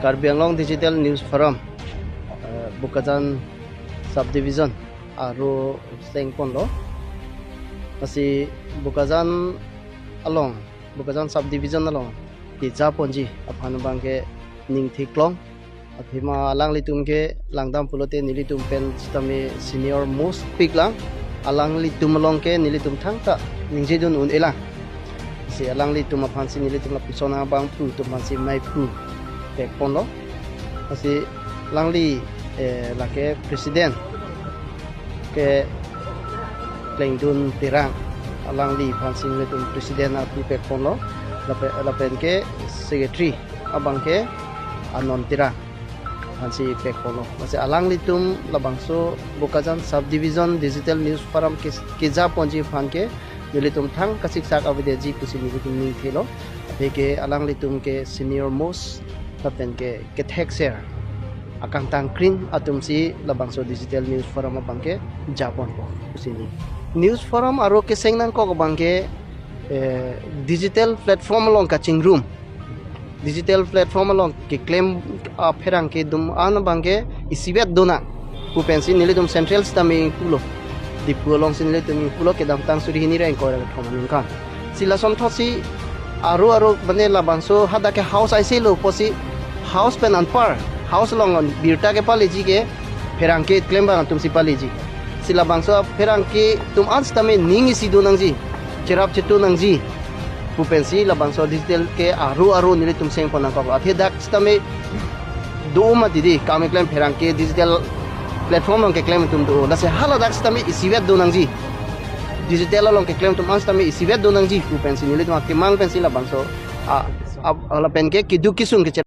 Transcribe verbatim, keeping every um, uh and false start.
Karbi Anglong Digital News Forum, eh, Bokajan Subdivision aro sengponlo. Lasi Bokajan along, Bokajan Subdivision along kejaponji aphan abangke ning theklong. Athema alanglitum ke langdam pulote nelitum pen sitame senior most piklang. Alanglitum along ke nelitum thangta ningjedun un-elang. Si alanglitum aphansi nelitum lapuson abang pu atum aphansi mei pu pekponlo. Lasi alangli, eh, lake president ke Klengdun Terang, alangli aphansi nelitum president apu pekponlo. Lape-, lapen ke secretary abangke Anon Terang aphansi pekponlo. Lasi alanglitum labangso Bokajan Subdivision Digital News Forum ke, kejaponji aphan ke nelitum thang kasiksak avedetji pusi nelitum ning thelo. Aphi ke alanglitum ke senior most lapen ke kethekser akangtangkrin atumsi labangso Digital News Forum abangke japonpo pusi ning. News Forum aro keseng nangkok abangke, eh, digital platform along kachingrum. Digital platform along keklem apherangke atum an abangke isivet donang pu pensi nelitum central sitame ingpulo. Diphu alongsi nelitum ingpulo kedamtang suri hini ra ingkoi ra kethom aningkan. Si lasonthotsi aro aro mane labangso hadak ke house aisilo pusi house pen anpar, house along birta kepaleji ke pherangke klem abang atumsi paleji. Si labangso pherangke atum an sitame ning isi donangji, cherap chetu nangji pu pensi labangso digital ke aro aro nelitum sengpon nangkoklo. Athe dak sitame do ma didi, kam keklem pherangke digital platform along keklem atum do. Lasi haladak sitame isivet donangji. Digital along keklem atum an sitame isivet donangji pu pensi nelitum akemang pensi labangso a, a, lapen ke keduk kesung ke